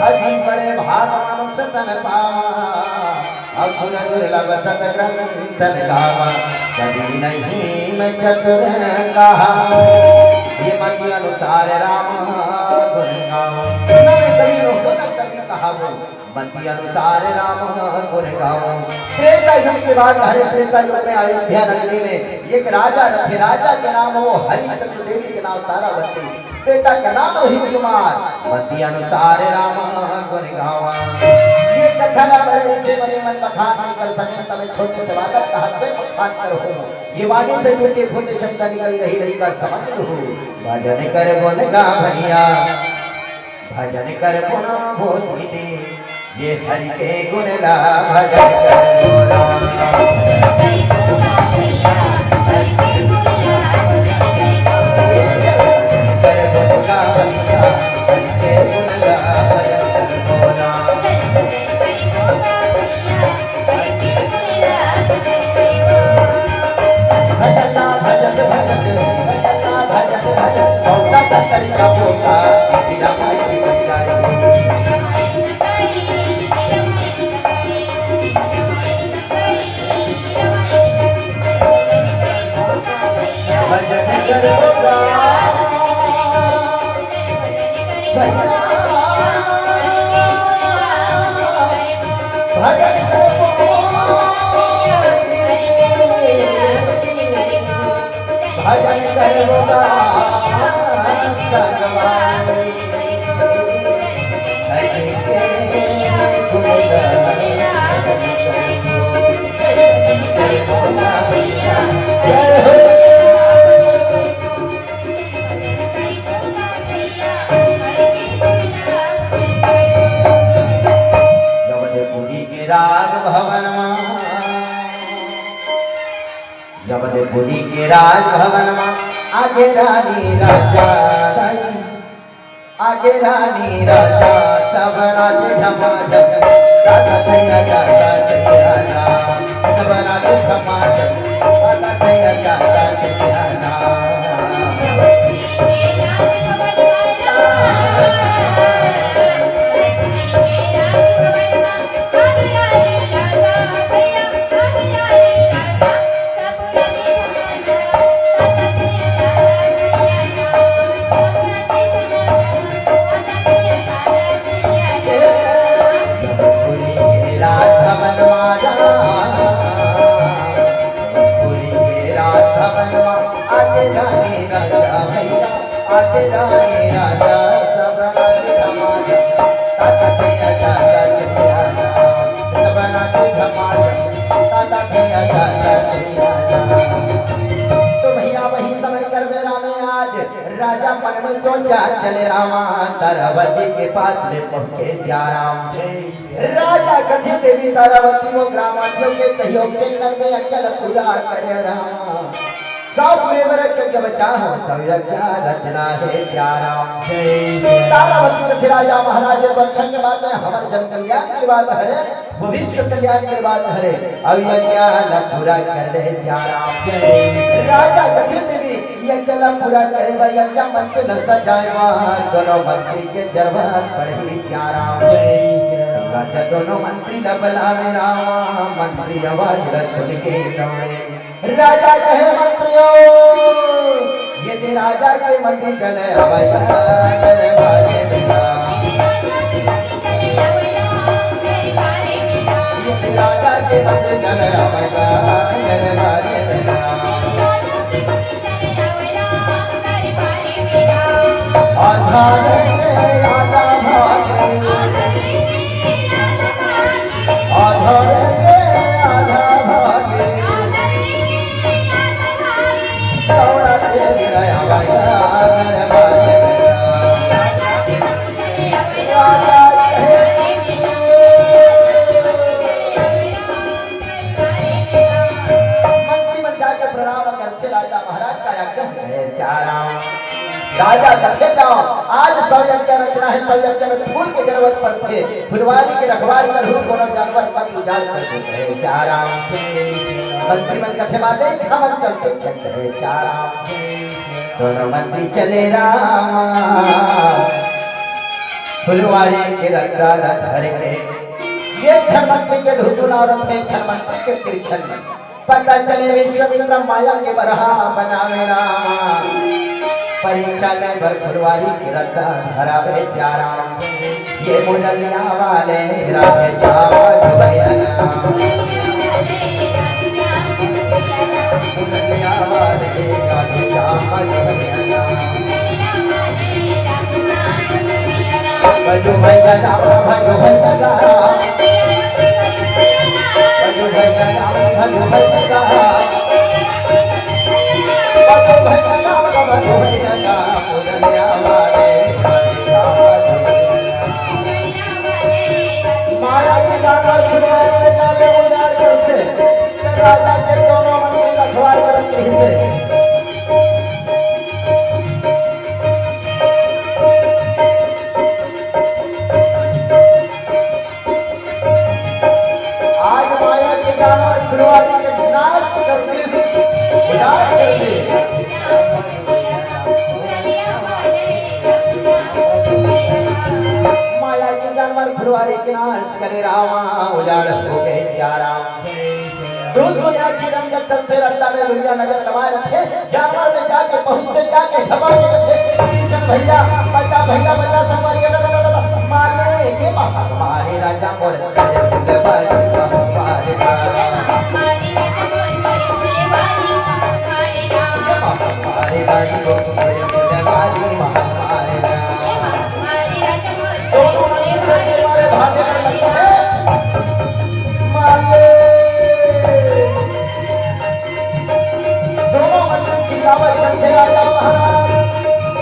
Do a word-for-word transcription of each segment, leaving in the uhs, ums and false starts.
अति बड़े भाग मनुष्य तन पावा, असुर दुर्लभ सत ग्रंथन गावा। कवि नहीं मैं चतुर कहा, ये मति अनुसार राम गुण गावा। न मैं कवि रहूं, न कवि कहावो, मति अनुसार राम गुण गावो। त्रेता युग के बात हरे, त्रेता युग में अयोध्या नगरी में एक राजा रथे। राजा के नाम वो हरिचंद्र, देवी के नाम तारावती, बेटा के नाम रोहित कुमार। मति अनुसार राम गुण गावा। ये कथा ला बड़े ऋषि मुनि मन बखान नहीं कर सके, तब छोटे से बालक कहा से बखान कर हो। ये वाणी से टूटे फूटे शब्द निकल गही, रही का समझ लो। भजन कर गुण गा भैया, भजन कर पुना बोधि दे, ये हरि के गुण ला भजन कर पुना। कर पुना भैया, हरि के गुण ला भजन कर पुना। भजन ला भजन भजन, भजन ला भजन भजन, कौन सा तरीका बोलता, बिना भाई की बन जाए। भजन करो भैया, भजन करो। भजन करो भगवान, हरि के गुण गान। जय हो। यवनपुरी के राज भवन मा, यवनपुरी के राज भवन मा, आगे रानी राजा दाई, आगे रानी राजा, सब नाच झमाझम, राजा थैया जाता थैया ना, सब नाच झमाझम, राजा थैया जाता थैया ना। जौनपुरी के राजभवन मा, जौनपुरी के राजभवन मा, आगे रानी राजा भैया, आगे रानी राजा, सब नाच झमाझम, ताता भैया जाता थैया ना, सब नाच झमाझम, ताता भैया जाता थैया ना। तो भैया वही समय कर बेरा में आज राजा मन में सोचा, चले रामा तारावती के पास में पहुंचे जा राम। राजा कथे देवी तारावती वो ग्रामवासियों के सहयोग से नन्वे यज्ञ ल पूरा करे रामा। सौ पूरे बरस यज्ञ बचा हो, सौ यज्ञ रचना हे जा राम। तारावती कथे राजा महाराज, ये तो अच्छा के बात है, हमर जन कल्याण के बात हरे, भविष्य कल्याण के बात हरे। अब यज्ञ ल पूरा कर ले जा राम। राजा कथे देवी यज्ञ ल पूरा करे बर यज्ञ मंच ल सजाए बर दोनों मंत्री के जरूरत पड़ही जा राम। राजा दोनों मंत्री ल बलावे रामा, मंत्री आवाज ल सुन के दौड़े। राजा कहे मंत्रियों, ये दे राजा के मंत्री जन हवय दरबारे में राम। ये दे राजा के मंत्री जन हवय दरबारे में राम। आधा रहेंगे, आधा भागे। आधा रहेंगे, आधा भागे। कौड़ा तेरी रहा भाई, आंगन बाजे में राम। राजा कहे मंत्री मन जाके प्रणाम करथे, राजा महाराज का आज्ञा है, जा राम। राजा कथे जाओ, आज सौ यज्ञ रचना है, सौ यज्ञ में फूल के जरूरत पड़थे, फुलवारी के रखवार करहू, कोनो जानवर मत उजाड़ कर दे, कहे जा राम। मंत्री मन कथे मालिक, हमन चलते छन कहे जा राम। दोनों मंत्री चले राम, फुलवारी के रद्दा ला धर के। एक झन मंत्री के ढुकुन औरत हे, एक झन मंत्री के तिरछन। पता चले विश्वामित्र माया के बरहा बनावे राम। परीक्षा ले बर फुलवारी के रद्दा धरावे जा राम। ये मुरलिया वाले राधे श्याम भैया राम। मुरलिया वाले राधे श्याम भैया राम। भजो भैया राम, भजो भैया राम। भजो भैया राम, भजो भैया राम। भजो भैया राम, भजो भैया राम। मुरलिया वाले राधे श्याम भजो भैया राम। माया के दानवर फुलवारी में जाके उजाड़ करथे, राजा के दोनों मंत्री रखवार करत रहिथे। आज माया के दानवर फुलवारी के नाश कर दे, उजाड़ कर दे। माया के दानवर फुलवारी के नाश करे रामा, उजाड़ हो गए जा राम। दूध होया की रंगत चलते रद्दा में दुनिया नजर लमाए रखे। जानवर में जाके पहुंचते, जाके झपा के रखे। किशन भैया बचा, भैया बचा, संवरिया ला, ला, ला, ला, मार ले, ये बाबा मारे राजा मोर, मारे राजा। ये बाबा मारे राजा मोर, मारे राजा। दोनों मंत्री भागे में लगे हैं। माले। दोनों मंत्री चिल्लावत चलते राजा महाराज।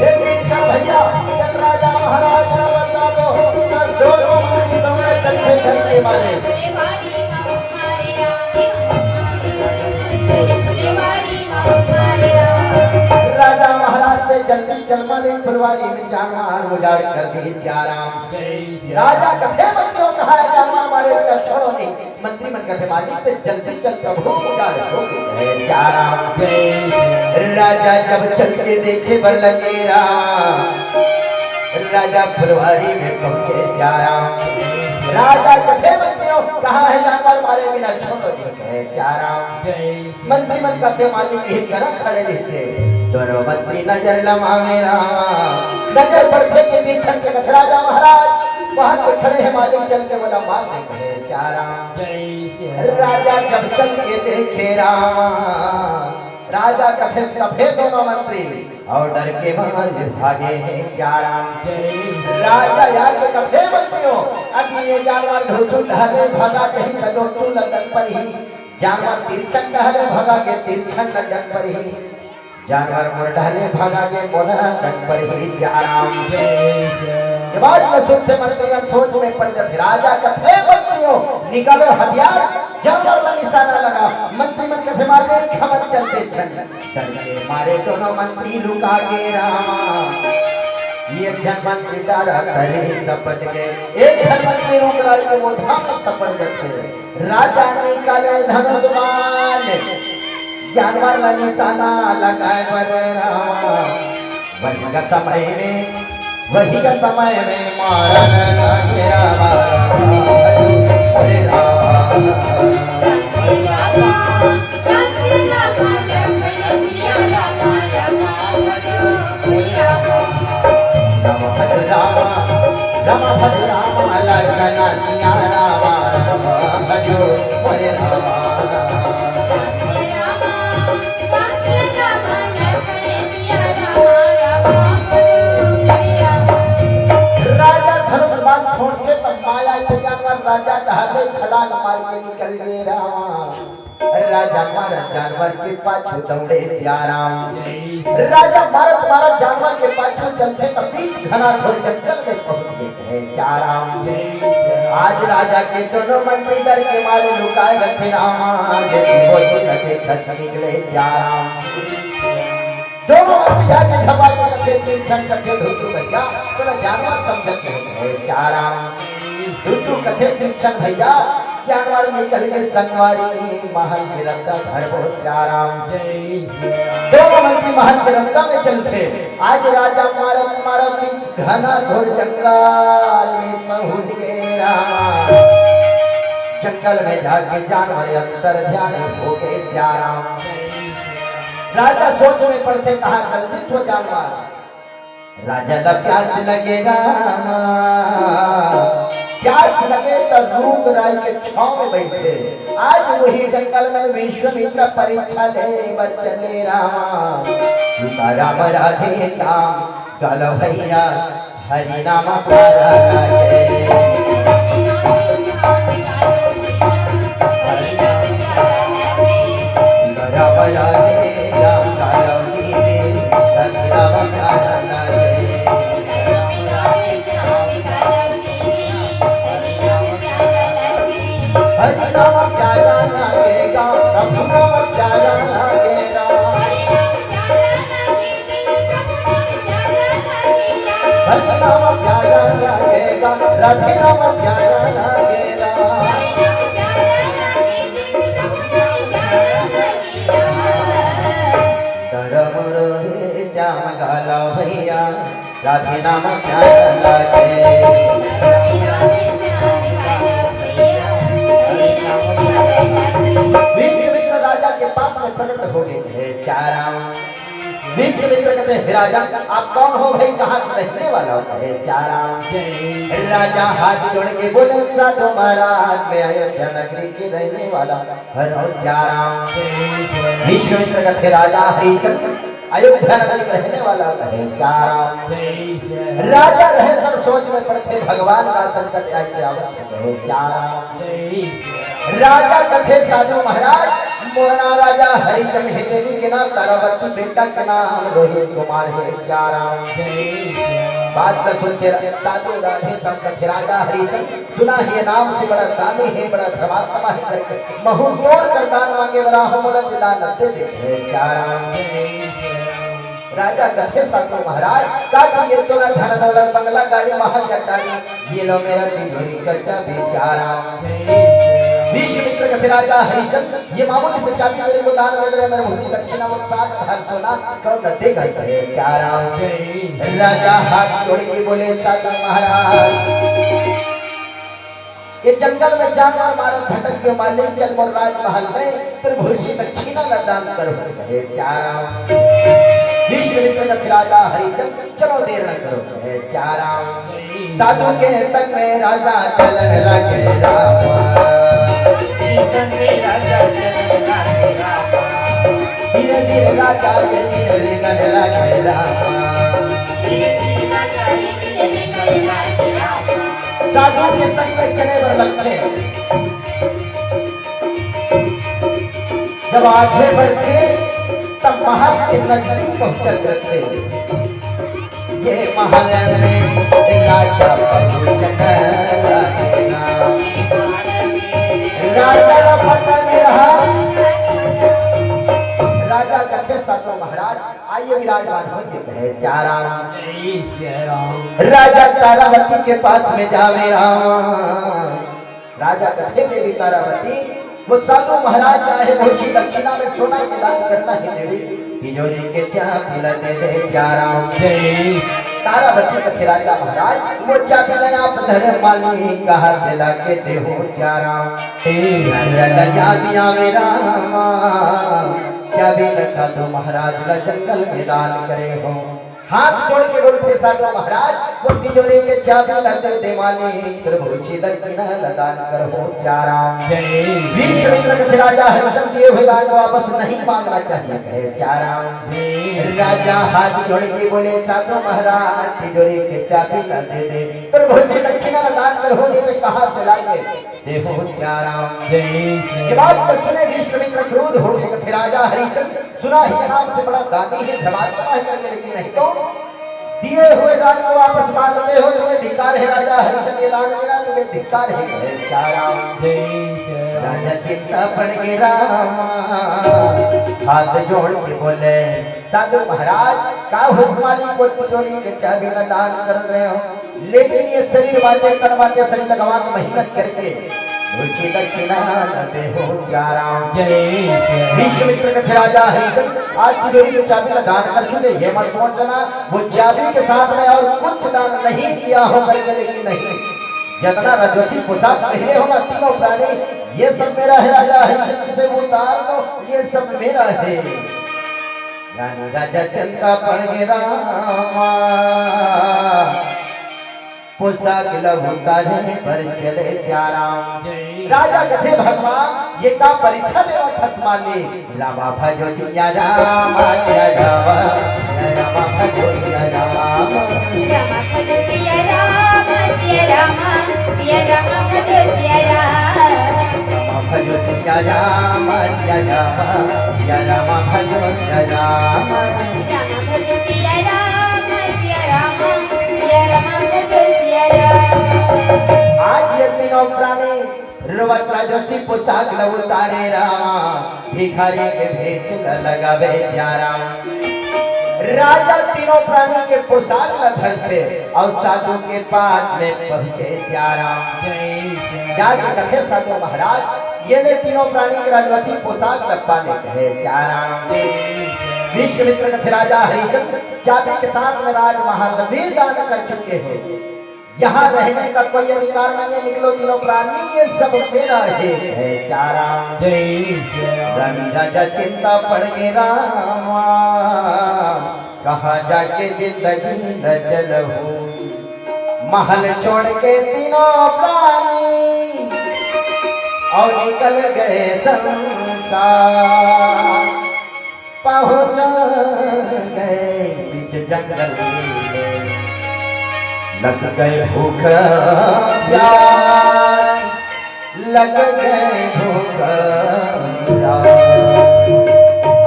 एक बीच भैया चल राजा महाराज ना बता दो। तब दोनों मंत्री दौड़े चलते डर के मारे। राजा महाराज ने जल्दी चल माले फुलवारी में जानवर उजाड़ कर दी जा राम। राजा कथे मंत्रियों कहा है जानवर मारे बिना छोड़ो नहीं। मंत्री मन कथे मालिक ते जल्दी चल प्रभु उजाड़ हो गए है जा राम। राजा जब चल के देखे बर लगे राम। राजा फुलवारी में पहुंचे जा राम। राजा कथे मंत्रियों कहा है जानवर मारे बिना छोड़ो नहीं कहे जा राम। मंत्री मन कथे मालिक यही करा खड़े रहते। दोनों मंत्री नजर लमावे रामा। नजर पड़ते के बीच छन के कथे राजा महाराज वहां पे खड़े हैं मालिक चल के बोला मार दे कहे जा राम। राजा जब चल के देखे रामा। राजा कथे तभे दोनों मंत्री और डर के मारे भागे हैं जा राम। राजा या के कथे मंत्रियों अब ये जानवर ढोचू ढाले भागा कहीं तडोचू लंदन पर ही जानवर तिरछन डहले भगा के तिरछन ल डन परही। जानवर मोर डहले भगा के मोला डन परही जा राम। ये बात ल सुनते मंत्री मन सोच में पड़ जाते। राजा कथे मंत्रियों निकालो हथियार जानवर ल निशाना लगा। मंत्री मन कथे मार ले हमन चलते छन। डर के मारे दोनों मंत्री लुका गे रामा। एक झन मंत्री डरा तरी सपट गे। एक झन मंत्री रुक रहा के वो धाम सपट जाते। राजा निकाले धनुष बाण, जानवर ला निशाना लगाए बर रामा। वही का समय में, वही का समय में मारन लागे रामा, रामा, अरे रामा। राम भज राम, राम भज राम, लखन सिया राम, राम भजो मोरे राम। राजा धनुष बाण छोड़थे त माया के जानवर राजा डहले छलांग मार के निकल गे रामा। राजा मारत जानवर के पाछू दौड़े जा राम। राजा मारत मारत जानवर के पाछू चलथे त बीच घना घोर जंगल में पहुंच गे कहे जा राम। आज राजा के दोनों मंत्री डर के मारे लुकाए रखे रामा। ये विभूति न देखत निकले जा राम। दोनों मंत्री जाके झपा के कथे तीर छन कथे ढुकू भैया, तोला जानवर समझत हो कहे जा राम। ढुकू कथे तीर छन भैया, जानवर निकल के संगवारी, महल के रद्दा धरबो सियाराम। जय सियाराम। दोनों मंत्री महल के रद्दा में चलथे। आज राजा मारत मारत बीच घना घोर जंगल में पहुंच गए रामा। जंगल में जाके जानवर अंतर ध्यान हो गए सियाराम। राजा सोच में पड़थे, कहा, जल्दी सो जानवर, राजा ला प्यास लगे रामा, प्यास लगे त रूख राई के छांव में बैठे। आज वही जंगल में विश्वामित्र परीक्षा ले बर चले रामा। सीता राम राधे श्याम, गाला भैया, हरि नाम प्यारा लागे। राम राधे राम कालवती में, हरि नाम प्यारा लागे। हरि नाम प्यारा लागेगा, प्रभु नाम प्यारा लागेगा। हरि नाम प्यारा लागेगा, राधे नाम प्यारा लागेगा। धरम रोहे श्याम गाला भैया, राधे नाम प्यारा लागे। विश्वामित्र राजा के पास में प्रकट हो गए, कहे, सियाराम। विश्वामित्र कहते, हे राजा, आप कौन हो भाई, कहाँ के रहने वाला हो? कहे, सियाराम। राजा हाथ जोड़ के बोले, साधु महाराज, मैं अयोध्या नगरी के रहने वाला हूँ सियाराम। विश्वामित्र कहते, राजा हरिचंद अयोध्या नगरी के रहने वाला हूँ सियाराम। राजा रहे तब सोच में पड़थे, भगवान का संकट ऐसे आवत है सियाराम। राजा कथे, साधु महाराज, मोर नाम राजा हरिचंद हे, देवी के नाम तारावती, बेटा के नाम रोहित कुमार हे सियाराम। बात ला सुनथे साधु राधे तब कथे, राजा हरिचंद, सुना हे नाम से बड़ा दानी हे, बड़ा धर्मात्मा हे करके महूँ तोर कर दान मांगे बर आहूँ, मोला ते दान दे दे हे सियाराम। राजा कथे, साधु महाराज, का चाहिए तोला? धन दौलत, बंगला, गाड़ी, महल, अटारी, ये लो मेरा तिजोरी का चाबी सियाराम। विश्वामित्र कथे, राजा हरिचंद, ये मामूली से चाबी मेरे को दान दे रहे, मेरे भूसी दक्षिणा वो साठ भार सोना कौन देगा कहे सियाराम। राजा हाथ जोड़ के बोले, साधु महाराज, ये जंगल में जानवर मारत भटक के मालिक, चल मोर राजमहल में त्रिभुजी दक्षिणा ला दान करो कहे सियाराम। विश्वामित्र कथे, राजा हरिचंद, चलो देर न करो कहे सियाराम। साधु के संग में राजा चलन लगे रामा। धीरे धीरे राजा ये धीरे निकल लगे रामा। साधु के संग में चले बर लगथे। जब आगे बढ़थे, तब महल के नजदीक पहुंचत रथे। ये महल में राजा पहुंचत लगे ना। राजा ला पता नहीं रहा। राजा कथे, साधु महाराज, आइए विराजमान होइए कहे सियाराम। राजा तारावती के पास में जावे राम। राजा कथे, देवी तारावती, वो साधु महाराज का हे भूसी दक्षिणा में सोना के दान करना हे देवी, तिजोरी के चाबी ला दे दे सियाराम। तारावती कथे, राजा महाराज, वो चाबी ला आप धरे मालिक, कहाँ से ला के देहूँ सियाराम। राजा ला याद आवे रामा, चाबी ला साधु महाराज ला जंगल में दान करे हो। हाथ जोड़ के बोलथे, साधु महाराज, वो तिजोरी के चाबी ला दे दे मालिक, त्रिभुजी दक्षिणा ला दान करहूँ सियाराम। विश्वामित्र कथे, राजा हरिचंद, दिए हुए दान को वापस नहीं मांगना चाहिए कहे सियाराम। राजा हाथ जोड़ के बोले, साधु महाराज, तिजोरी के चाबी ला दे दे, त्रिभुजी दक्षिणा ला दान करहूँ, नहीं तो कहाँ से लाके देहूँ सियाराम। ये बात को सुने विश्वामित्र क्रोध हो गए, कथे, राजा हरिचंद, सुना ही नाम से बड़ा दानी हे, धर्मात्मा हे करके, लेकिन नहीं तो दिए हुए दान को वापस मांगते हो, तुम्हें धिक्कार हे राजा हरिचंद, ये दान देना तुम्हें धिक्कार हे, कहे सियाराम। राजा चिंता पड़ गए रामा, हाथ जोड़ के बोले, साधु महाराज, का हो तुम्हारी को तिजोरी के चाबी ला दान कर रहे हो, लेकिन ये शरीर बाँचे, तन बाँचे, शरीर लगवा के मेहनत करके रुचि दक्षिणा न देहु चाराम। जय श्री राम। विश्वामित्र कथे राजा हरिचंद, आज तिजोरी के चाबी ला दान कर चुके, ये मत सोचना वो चाबी के साथ में और कुछ दान नहीं किया हो करके, लेकिन नहीं, जितना राजवंशी पोशाक पहने हो ना तीनों प्राणी, ये सब मेरा है राजा हरिचंद, इसे उतार दो, ये सब मेरा है। रानी राजा चिंता पड़ गए रामा, पोशाक ला उतारे बर चले चाराम। जय। राजा कथे भगवान, ये का परीक्षा देवत हस माली। रामा भजो जिया रामा, जिया रामा, जिया रामा भजो जिया रामा। रामा भजो जिया रामा, जिया रामा, जिया रामा भजो जिया रामा। रामा भजो जिया रामा, जिया रामा, जिया रामा भजो जिया रामा। रामा भजो जिया रामा, जिया रामा, जिया रामा भजो जिया रामा। आज ये तीनों प्राणी रोवत राजवंशी पोशाक ल उतारे रामा, भिखारी के भेष ल लगावे चाराम। राजा तीनों प्राणी के पोशाक ल धरथे अउ साधु के पास में पहुंचे चाराम। जाके कथे साधु महाराज, ये ले तीनों प्राणी के राजवंशी पोशाक ल पाने कहे चाराम। विश्वामित्र कथे राजा हरिचंद, चाबी के साथ में राजमहल में दान कर चुके हो, यहाँ रहने का कोई अधिकार नहीं है, निकलो तीनों प्राणी, ये सब मेरा है, है चाराम। जय श्री राम। रानी राजा चिंता पड़ गए रामा, कहाँ जाके जिंदगी न चलहूँ। महल छोड़ के तीनों प्राणी और निकल गए संसार। पहुंच गए बीच जंगल में, लग गए भूख प्यास, लग गए भूख प्यास।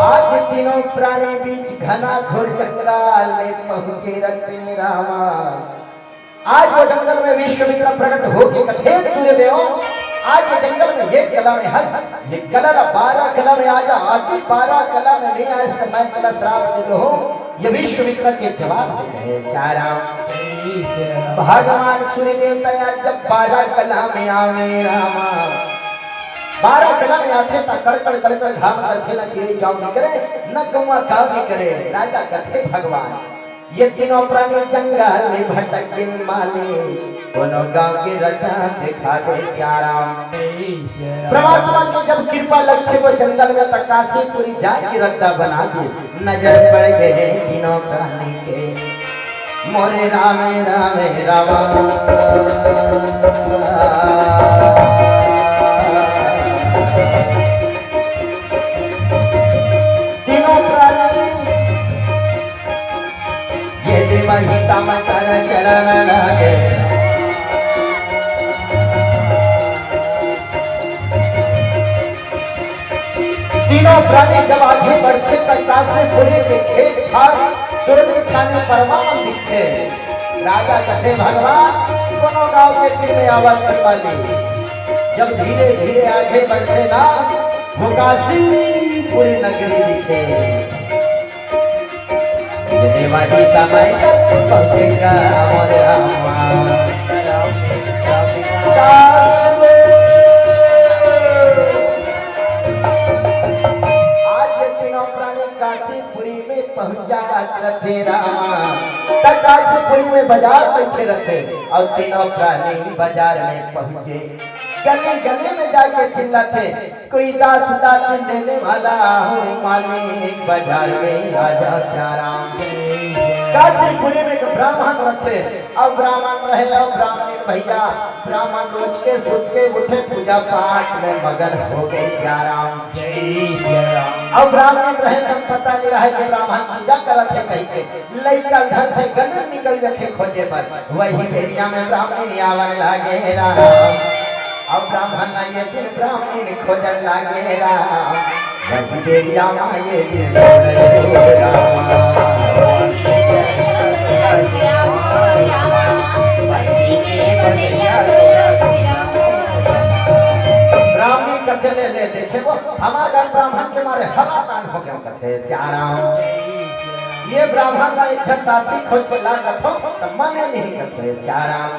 आज तीनों प्राणी बीच घना घोर जंगल में पहुंचे रथे रामा। आज वो जंगल में विश्वामित्र प्रकट होके कथे सूर्यदेव, आज ये जंगल में ये कला में हस, ये कला ला बारह कला में आ जा, आती बारह कला में नहीं आए तो मैं कला श्राप दे दो हूँ। ये विश्वामित्र के जवाब से कहे चाराम। भगवान सूर्य देवता आज जब बारह कला में आवे रामा, बारह कला में आथे त कड़कड़ कड़कड़ घाम करथे, न चिरई काऊ निकरे, न कौआ काऊ निकरे। राजा कथे भगवान, ये तीनों प्राणी जंगल में भटक गिन माली, कोनो गांव के रद्दा दिखा दे चाराम। परमात्मा की जब कृपा लगथे वो जंगल में, त काशीपुरी जाय के रद्दा बना दे। नजर पड़ गए तीनों प्राणी के, मोरे रामे रामे रामा। तीनों प्राणी ये देवही समाचार चलन लागे। तीनों प्राणी जब आगे बढ़थे त काशीपुरी के खेत खार, सुरली छानी परमान दिखथे। राजा कथे भगवान, कोनो गांव के तीर में आवत वाली जब धीरे धीरे आगे बढ़थे ना, वो काशीपुरी नगरी दिखे। देवाजी समय कर पहुंचेगा मोरे रामा। आज ये तीनों प्राणी काशीपुरी में पहुंचा रथे रामा। त काशीपुरी में बाजार बैठे रथे और तीनों प्राणी बाजार में पहुंचे। गली गली में जाके चिल्लाथे, कोई दास दासी लेने वाला हो मालिक, बाजार में आ जा चाराम। काशीपुरी में एक ब्राह्मण रथे, अउ ब्राह्मण रहे अउ ब्राह्मणी भैया, ब्राह्मण रोज के सुत के उठे पूजा पाठ में मगन हो गए चाराम। जय जय राम। अउ ब्राह्मण रहे तब पता नहीं रहे कि ब्राह्मण पूजा करत हे कहिके, लइका ल धरथे गली में निकल जथे खोजे बर। वही बेरिया में ब्राह्मणी आवन लागे राम। अब ब्राह्मण ला ये दिन ब्राह्मणी खोजन लागे राम। वही बेरिया मा ये दिन ढूंढे हो राम। ब्राह्मणी कथे ले, ले देखे वो हमार घर ब्राह्मण के मारे हलाकान हो गया कथे चाराम। ये ब्राह्मण ला एक झन दासी खोज के ला कथो, त मने नहीं कथे चाराम।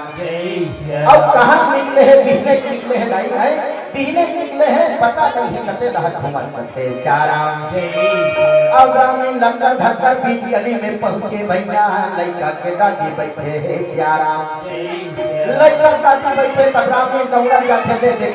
अउ कहाँ निकले हे, बिहने के निकले हे, दाई हे, बिहने के निकले हे, पता नहीं हे, कते डहर घूमत कथे चाराम। अब ब्राह्मणी लक्कर धक्कर बीच गली में पहुँचे भैया, लइका के दादी बैठे हे चाराम। लइका के दादी बैठे, तब ब्राह्मणी दौड़ा जाथे ले देखे